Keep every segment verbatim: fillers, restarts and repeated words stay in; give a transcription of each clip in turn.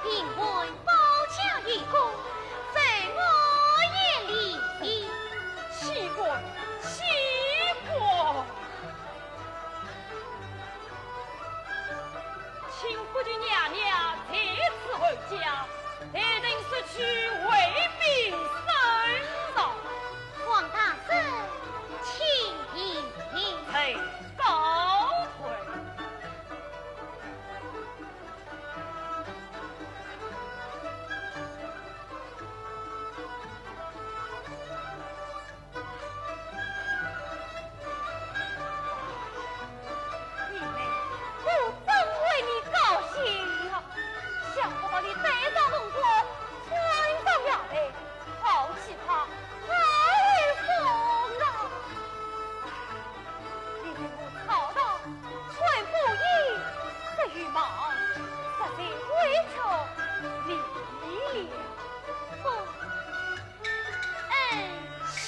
平安保驾一功，在我眼里。岂敢，岂敢！请不求娘娘再赐回家，待臣速去回禀圣上。王大人，请。臣告退。 你妹，我真为你高兴啊！想不到你在这辰光穿上霞帔，好奇葩，好威风啊！你与我吵闹，穿布衣，这羽毛，实在委屈你了。不，恩兄。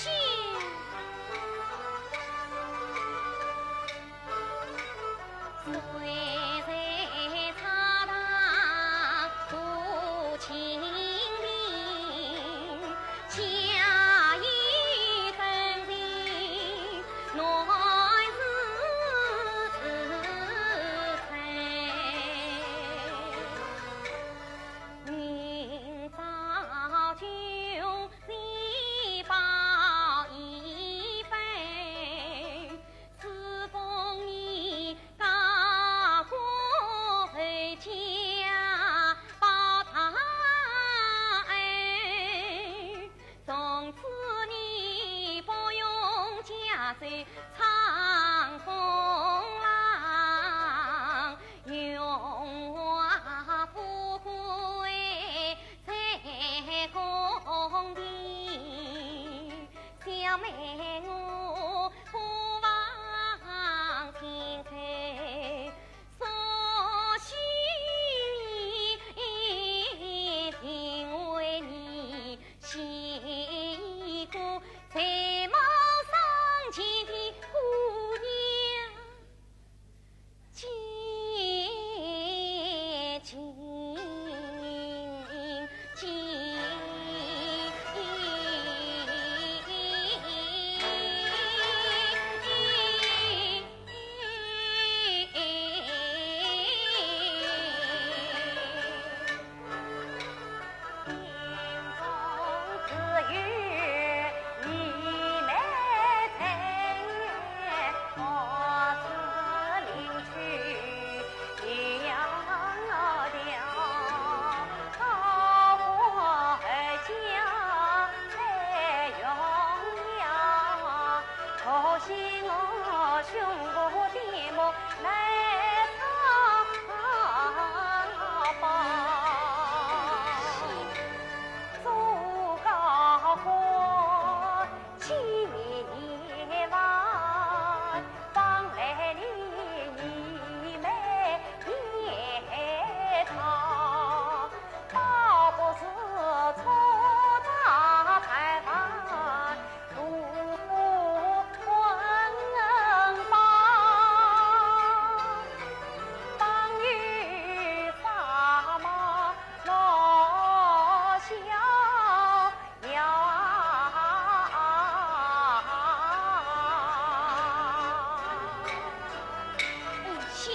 恩兄，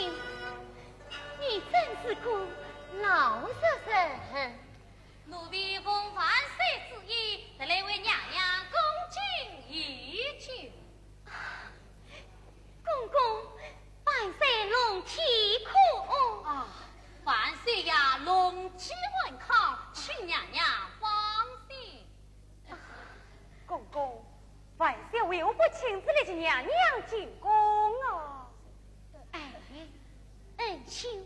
你真是个老实人。奴婢奉万岁旨意，特来为娘娘恭敬一酒。公公，万岁龙体可？啊，万岁爷龙体安康，请娘娘放心。 公公，万岁为何不亲自来见娘娘进宫啊？哎，恩兄，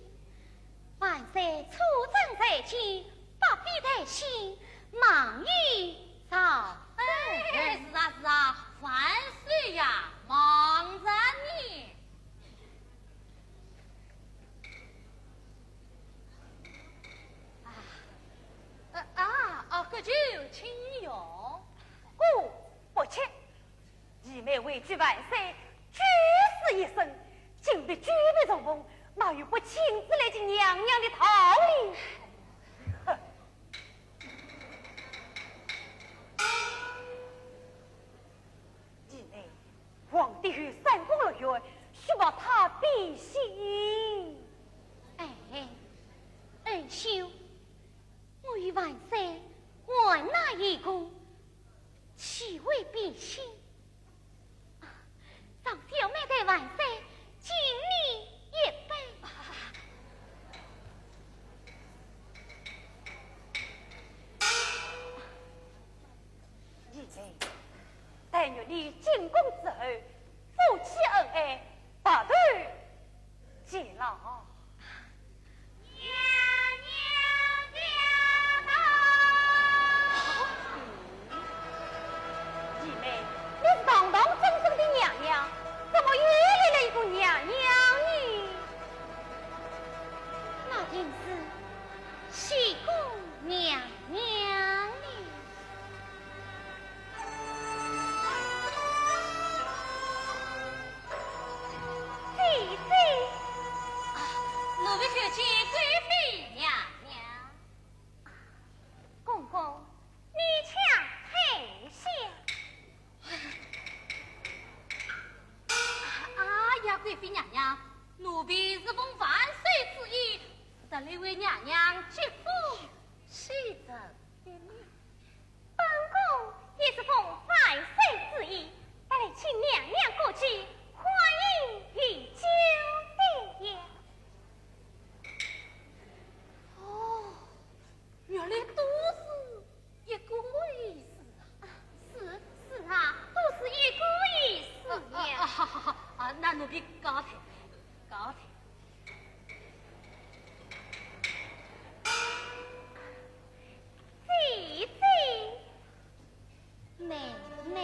万岁初登在前，不必担心，忙于朝政。哎，是啊，是啊，万岁呀，忙着呢。 啊，呃，啊，啊，搿酒请用。我不吃。愚昧，为救万岁，九死一生，今日久别重逢，哪有不亲自来见娘娘的道理？请。啊，让小妹代万岁敬你一杯。你们待玉帝进宫之后，夫妻恩爱，白头偕老。 娘娘驾到！你们，你是堂堂正正的娘娘，怎么又来了一个娘娘呢？那定是西宫娘娘呢。 姐姐。啊，奴婢叩见贵妃娘娘。公公，你且退下。哎呀，贵妃娘娘，奴婢是奉万岁之意，特来为娘娘接风洗尘的呢。 本宫也是奉万岁之意，特来请娘娘过去，欢饮御酒的呀。哦，原来都是一个意思啊。啊，是，是啊，都是一个意思呀。啊，啊，啊，好，好，好，啊，那奴婢告退，告退。 姐姐。妹妹。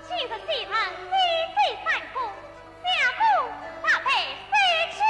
今日既然姐姐在宫，相公大摆酒席。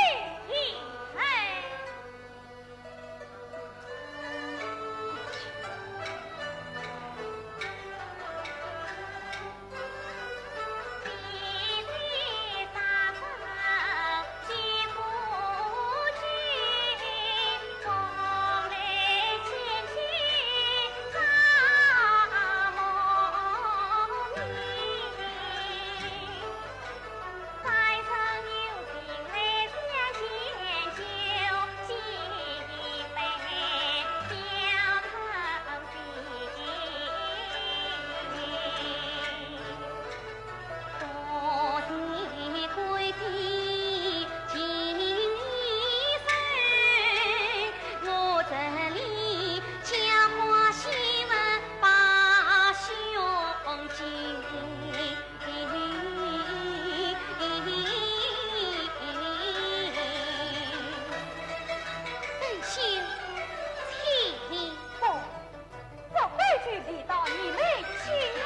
这杯酒礼到你们敬啊。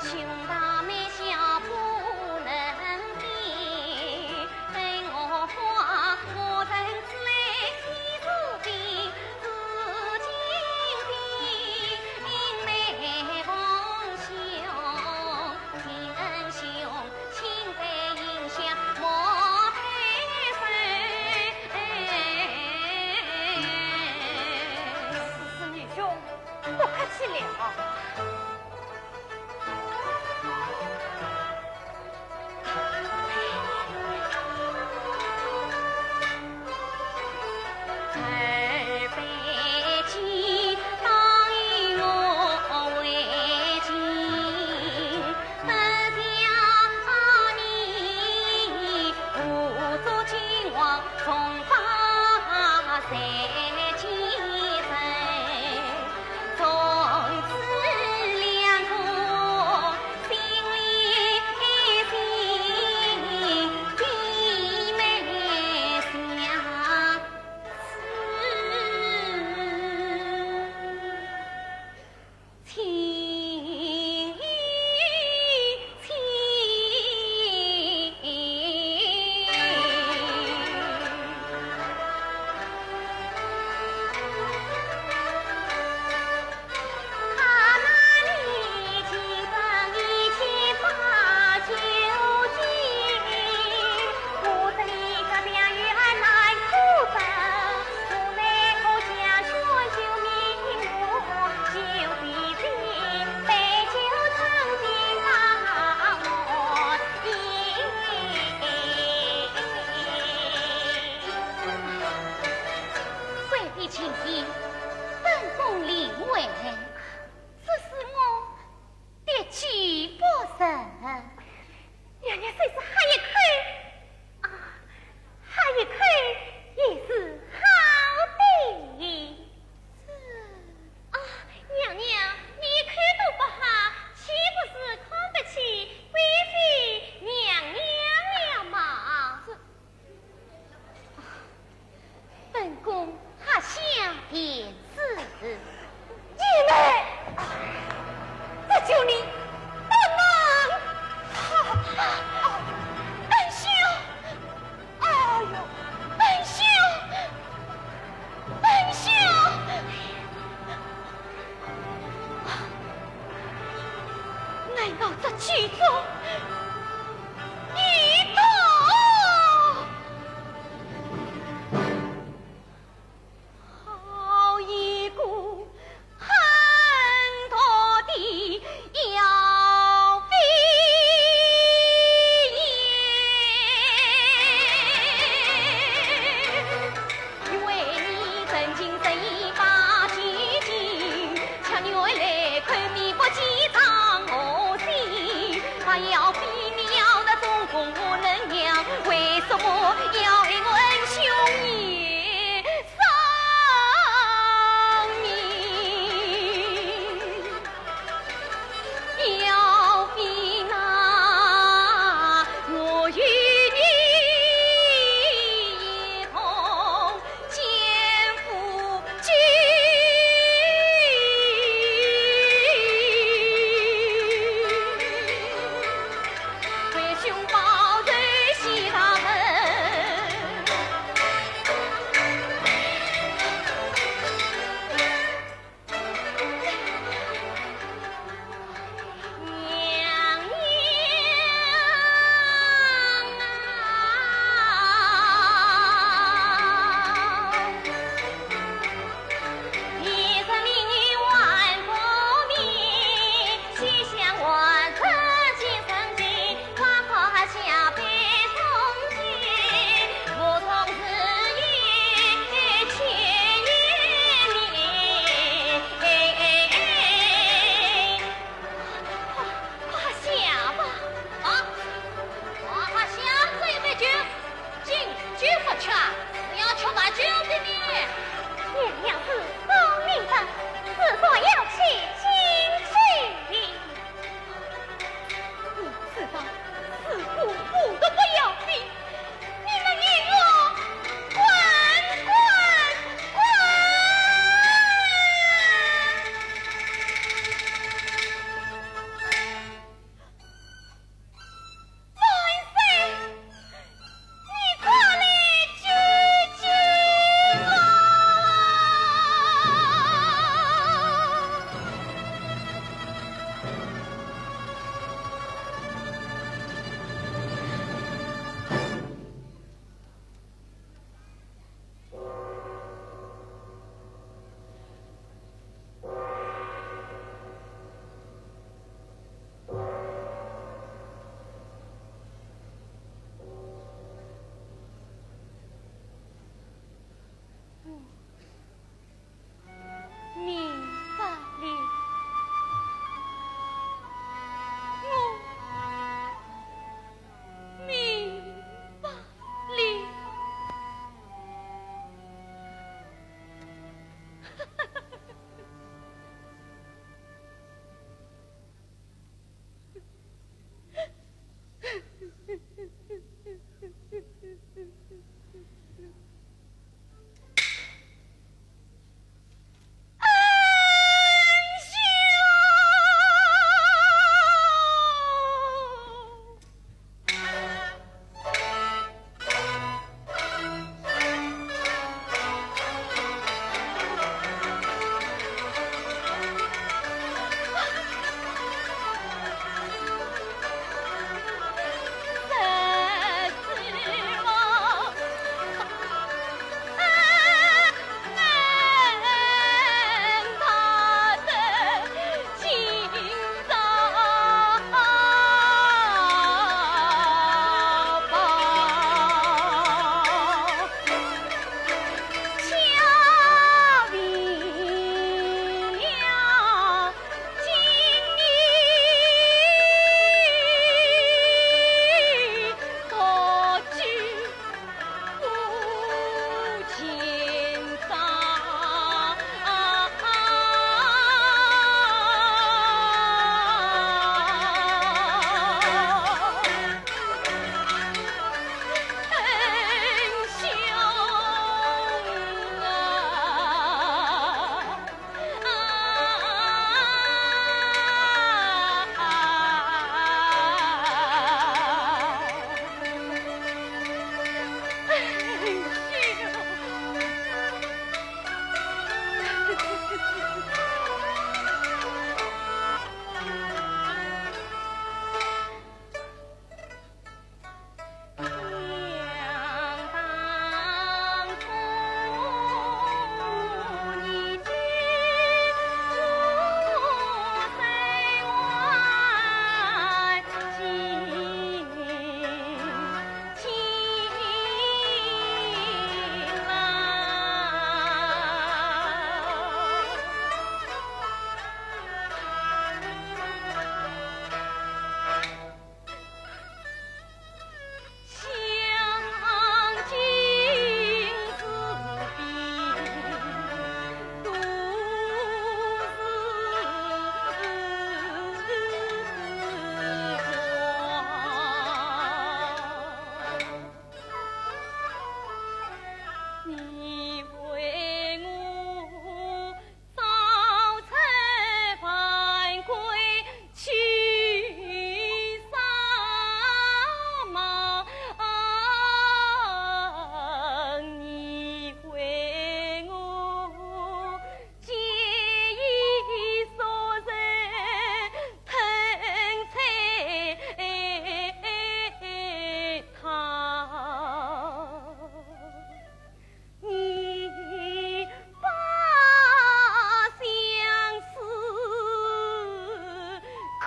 是，是，女兄，不客气了。贵妃请起，本宫领回。这是我功，喝响便是。你们，这就你不能。本兄，哎呦，本兄，本兄。 难道这其中一刀？好一个狠毒的妖妃也！ 因为你曾经十一把千金，却原来口蜜腹剑伤我心。把妖妃你要得忠公我能养，为什么要害我兄也伤你？ 要比那我与你一同见夫君。为兄报仇雪堂门。 娘娘啊，你是命运万不明，西厢我这今生情，花花下杯中情，不同时也千年。 快，快下吧。啊，快，快下这一杯酒，敬酒不吃，是要吃白酒的呢。娘娘是高明人，自古要惜亲情。你知道自古妇道不要紧，你们与我滚，滚，滚！ 万岁，你快来救救我！明白了，我明白了。你为我早出晚归去啥忙？你为我 节衣缩食，吞菜汤。你把相思苦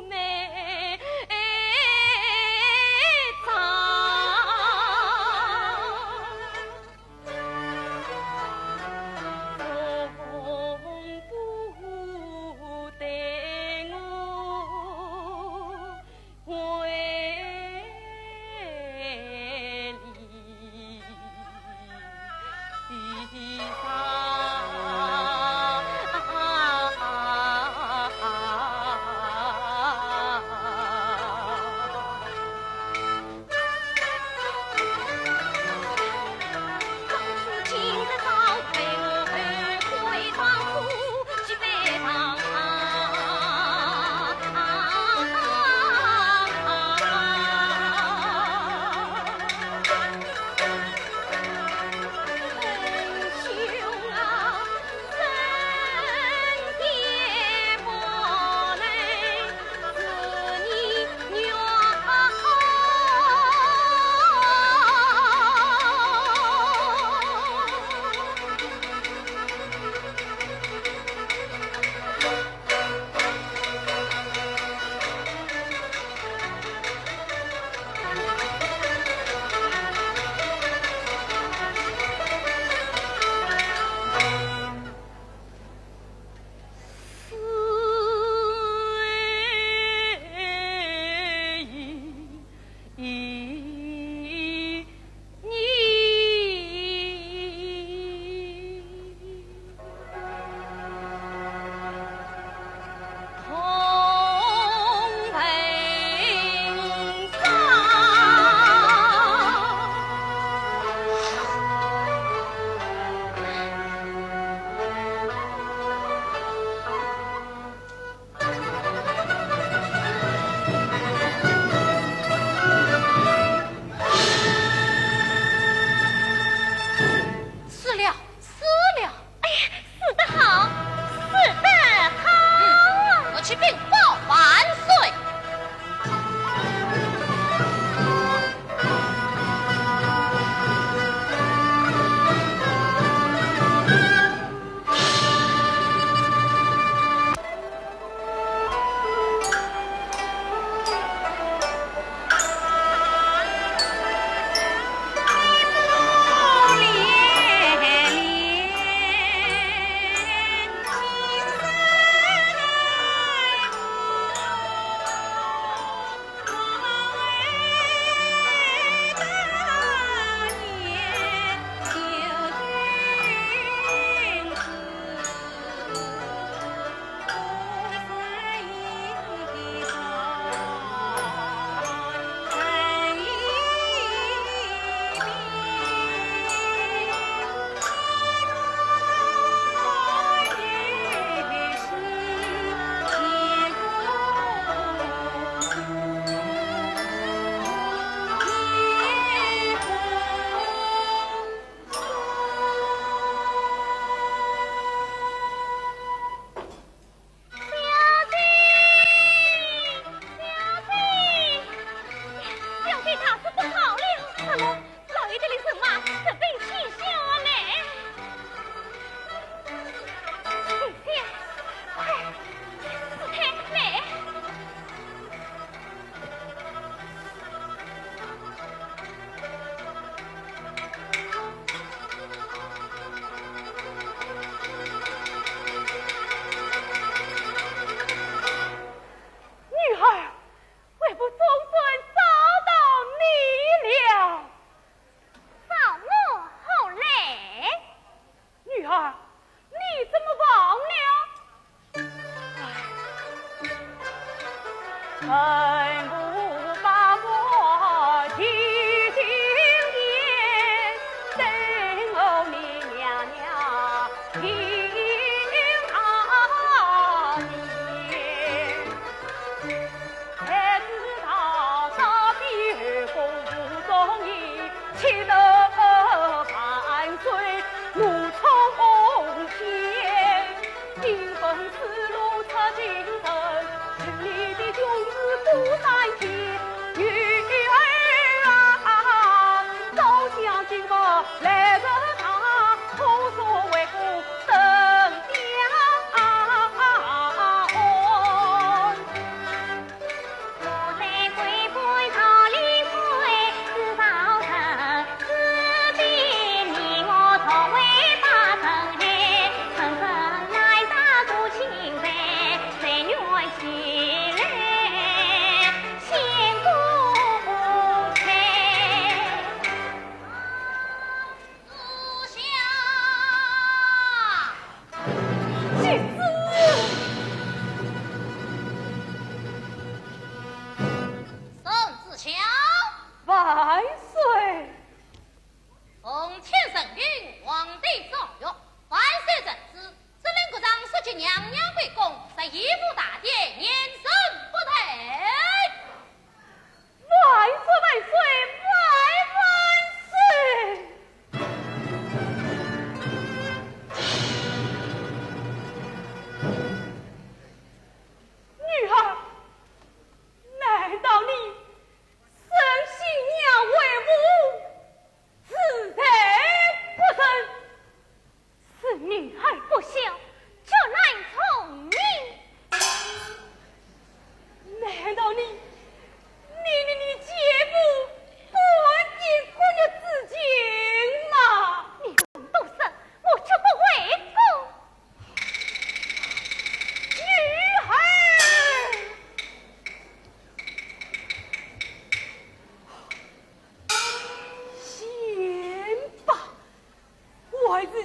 梅尝。 从不对我为礼。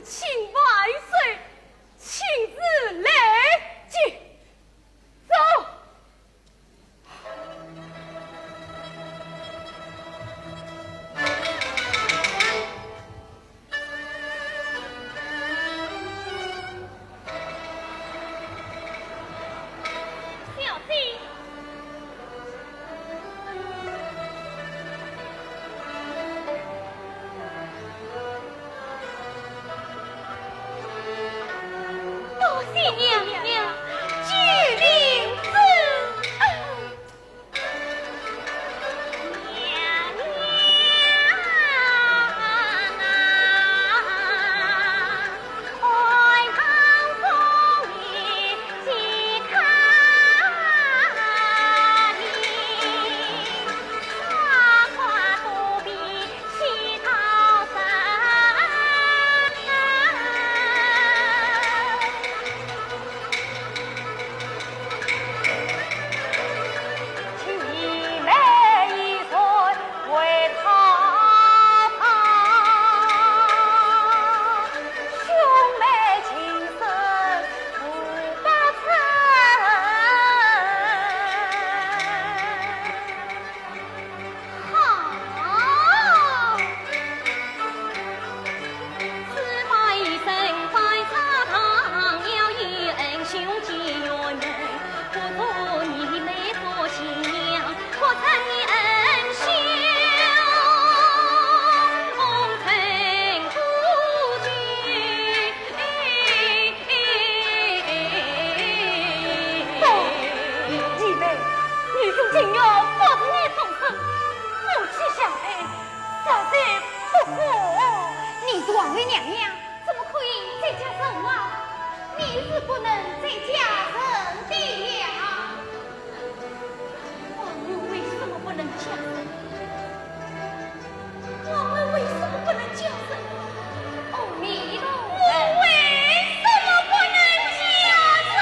请万岁亲自来接。走。小姐。 多谢娘娘救命之恩。娘娘啊，爱郎中你 好。不，你妹，你是情愿不是你终身，夫妻相配，实在不可。你是皇后娘娘，怎么可以再嫁人啊？你是不能再嫁人的呀。 我们为什么不能嫁人？我们为什么不能嫁人？阿弥陀佛。我为什么不能嫁人？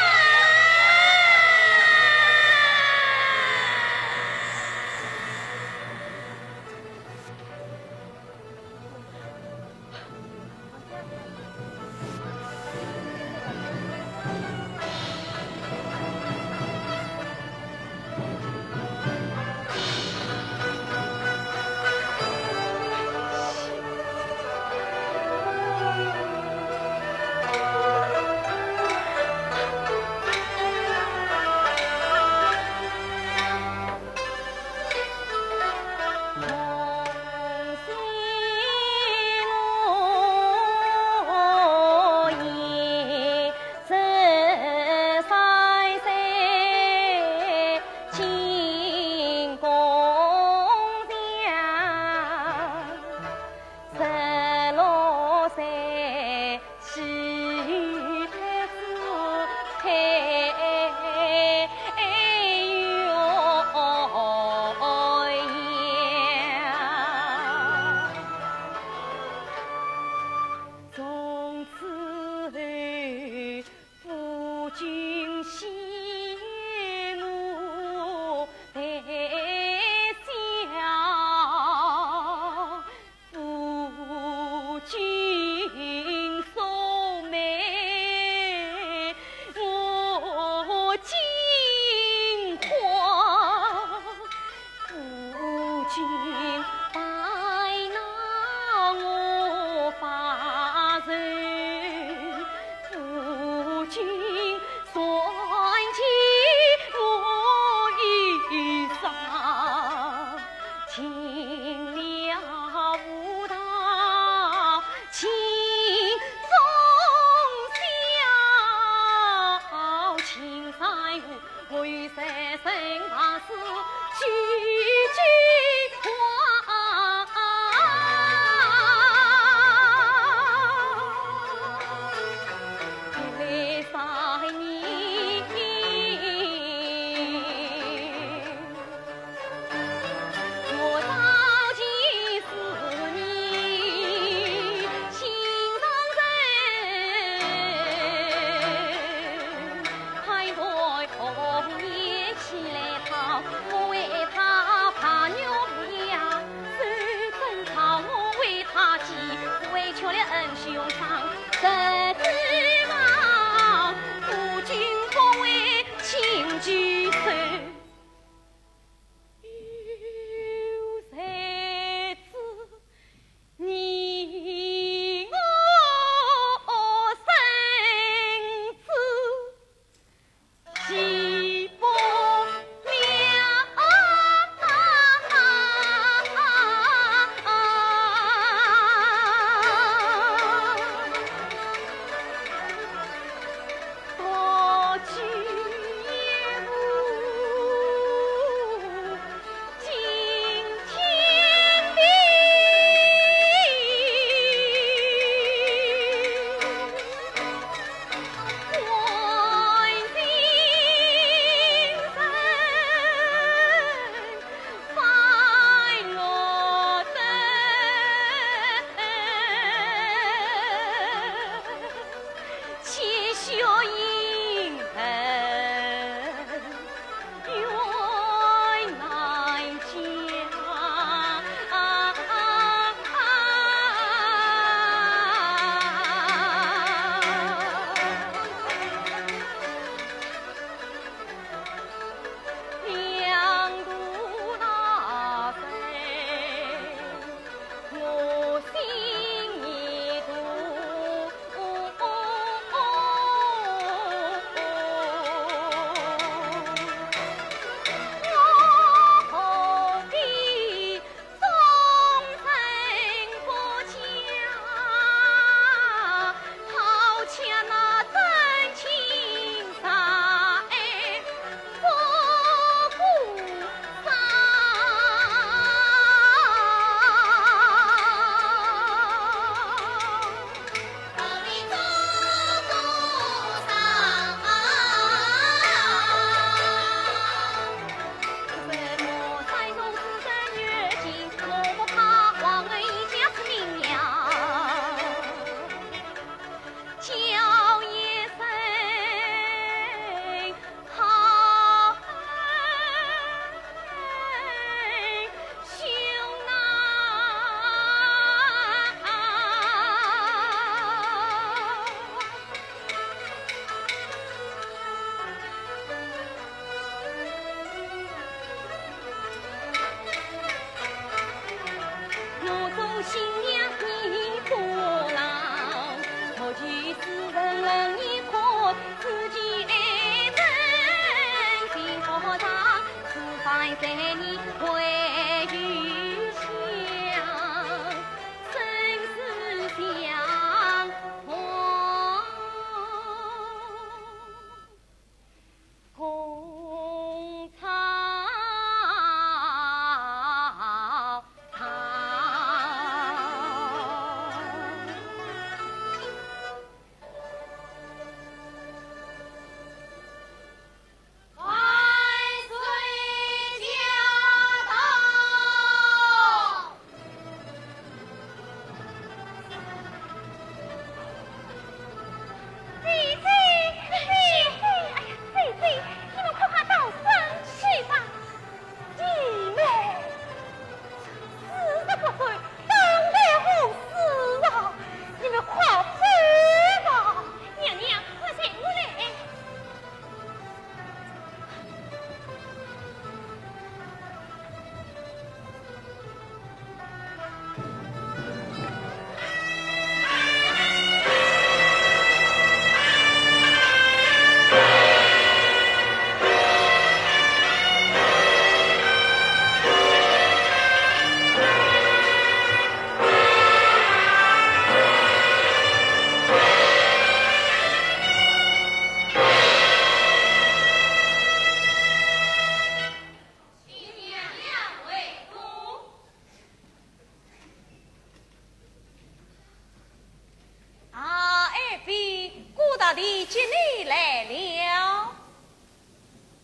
你接你来了。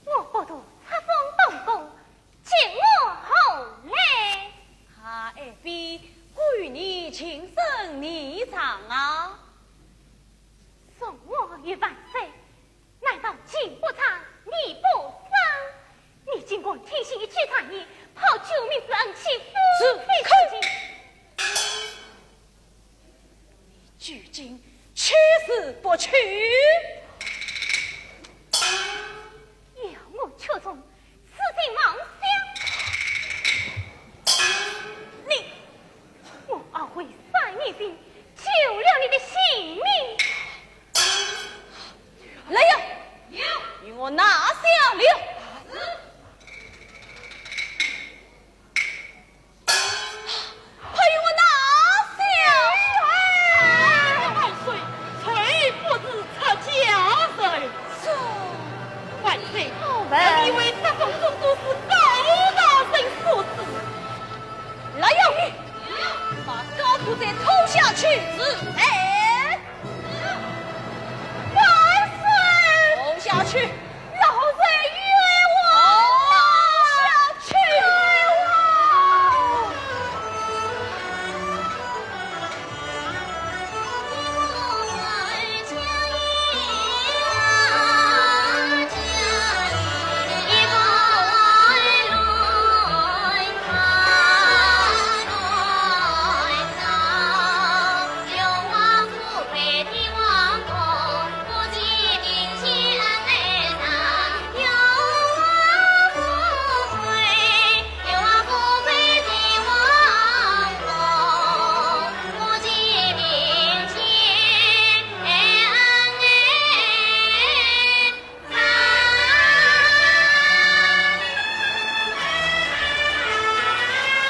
我不图册封东宫，接我何来？啊，爱妃，我与你情深意长啊。容我与万岁，难道情不长，理不深？你竟敢听信一句谗言，抛救命之恩，岂不是非情？ 究竟去是不去？要我出城，此地望想。你，我懊悔三年前，救了你的性命。来呀，与我拿下了。 快与我拿下！万岁，臣不是出家人。万岁，臣以为这封奏折是高大人所赐。来呀，把高徒罪拖下去。是。哎，